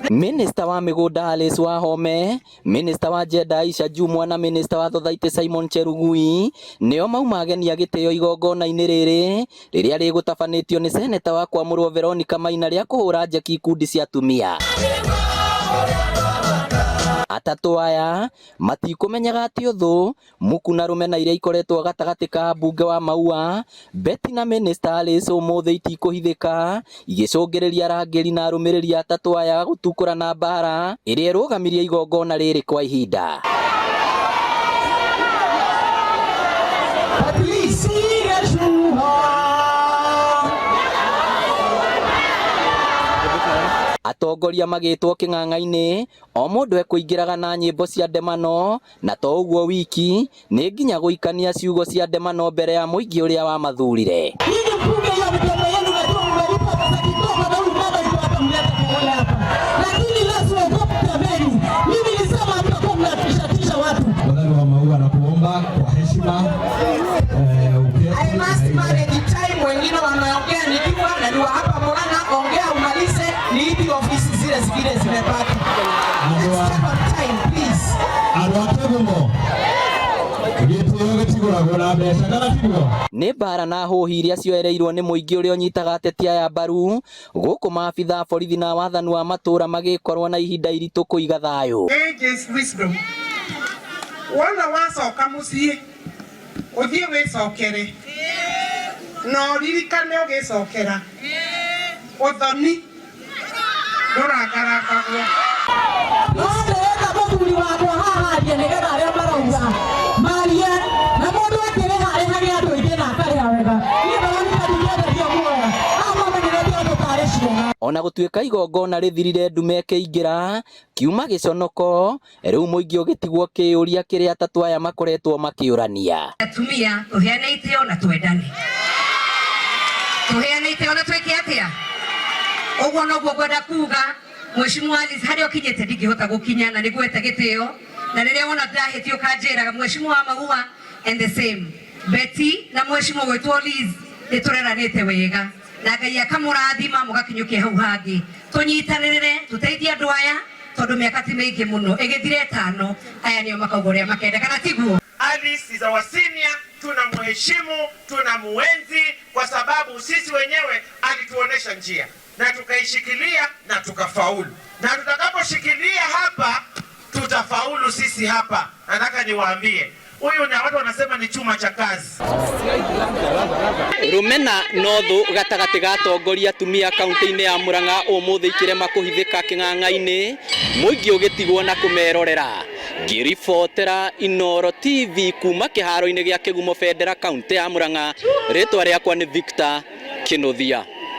Minista wa mĩgũnda Alice Wahome, Minista wa Gender Aisha Jumwa na Minista wa Thothaitĩ Simon Chelugui nĩo mauma ageni a gĩtĩo igongona-inĩ rĩrĩ rĩrĩa rĩgũtabanĩtio nĩ seneta wa kwamũrwo Veronica Maina rĩa kũhũra njeki ikundi cia atumia. Atatũ aya matikũmenyaga atĩ ũthũ Muku na rũmena iria ikoretwo gatagatĩ ka ambunge wa Maua, Betty na Minista Alice ũmũthĩ itikũhithĩka, igĩcũngĩrĩria arangĩri na arũmĩrĩri atatũ aya gũtukũrana mbara ĩrĩa ĩrũgamirie igongona rĩrĩ kwa ihinda. Atongoria magĩtwo kĩng'ang'a-inĩ, o mũndũ ekũingĩraga na nyĩmbo cia ndemano Na to ũguo wiki, nĩ nginya gũikania ciugo cia ndemano mbere ya mũingĩ ũrĩa wamathurire. Nyinyi mfunge hiyo midomo yenu, najua mmelipwa pesa kidogo na huyu baba yuko hapa, mleta kelele hapa, lakini leo siogopi jameni. Mimi nilisema hamtakuwa mnatishatisha watu. Mwadhani wa Maua nakuomba kwa heshima eh, uketi I must na ile- manage time, wengine wanaongea nikiwa na niwa hapa Murang'a, ongea umalize, niipi ofisi zile zingine zimebaki. Andũ a- Let's check on time please. andũ a Kĩgumo gĩtĩo gĩtigũragwo na mbeca kana tiguo? Nĩ mbara na hũhi iria cioereirwo nĩ mũingĩ ũrĩa ũnyitaga ateti aya mbaru, gũkũ maabitha a borithi na wathani wa matũra magĩkorwo na ihinda iritũ kũiga thayũ. Age is wisdom. Wona wacoka mũciĩ ũthiĩ wĩcokere na ũririkane ũgĩcokera ũthoni ndũrangarangagwo. No ndĩrenda mũthuri wakwa haha arie nĩgetha arĩa marauga marie na mũndũ akĩrĩha arĩhage andũ aingĩ na akarĩha wega. Niĩ Veronica ndingĩenderio guoya. Haha mamenyerete andũ tarĩ ciana. Ona gũtuĩka igongona rĩthirire ndume ĩkĩingĩra, kiuma gĩconoko, rĩu mũingĩ ũgĩtigwo ũkĩyũria kĩrĩa atatũ aya makoretwo makĩũrania. Atumia tũheane itĩo na twendane, tũheane itĩo na twĩke atĩa? Ũguo noguo ngwenda kuga. Mheshimiwa Alice, harĩa ũkinyĩte ndingĩhota gũkinya na nĩngũhete gĩtĩo, na rĩrĩa wona ndahĩtia ũkanjĩraga Mheshimiwa wa Maua and the same Betty na Mheshimiwa gwĩtwo Liz nĩ tũreranĩte wega na Ngai akamũrathima mũgakinyũkia hau hangĩ. Tũnyitanĩrĩre tũteithie andũ aya tondũ mĩaka ti mĩingĩ mũno, ĩgĩthira ĩtano aya nĩo makauga ũrĩa makenda, kana tiguo? Alice is our senior, tunamuheshimu, tunamuenzi kwa sababu sisi wenyewe alituonesha njia na tukaishikilia na tukafaulu, na tutakaposhikilia hapa tutafaulu sisi hapa. Nataka niwaambie huyu, na watu wanasema ni chuma cha kazi. Rũmena na ũthũ gatagatĩ ga atongoria atumia kaunti-inĩ ya Murang'a ũmũthĩ ikĩrema kũhithĩka kĩng'ang'a-inĩ, mũingĩ ũgĩtigwo na kũmerorera. Ngĩribotera Inooro TV kuma kĩharo-inĩ gĩa Kĩgumo Bendera kaunti ya Murang'a, rĩtwa rĩakwa nĩ Victor Kĩnuthia.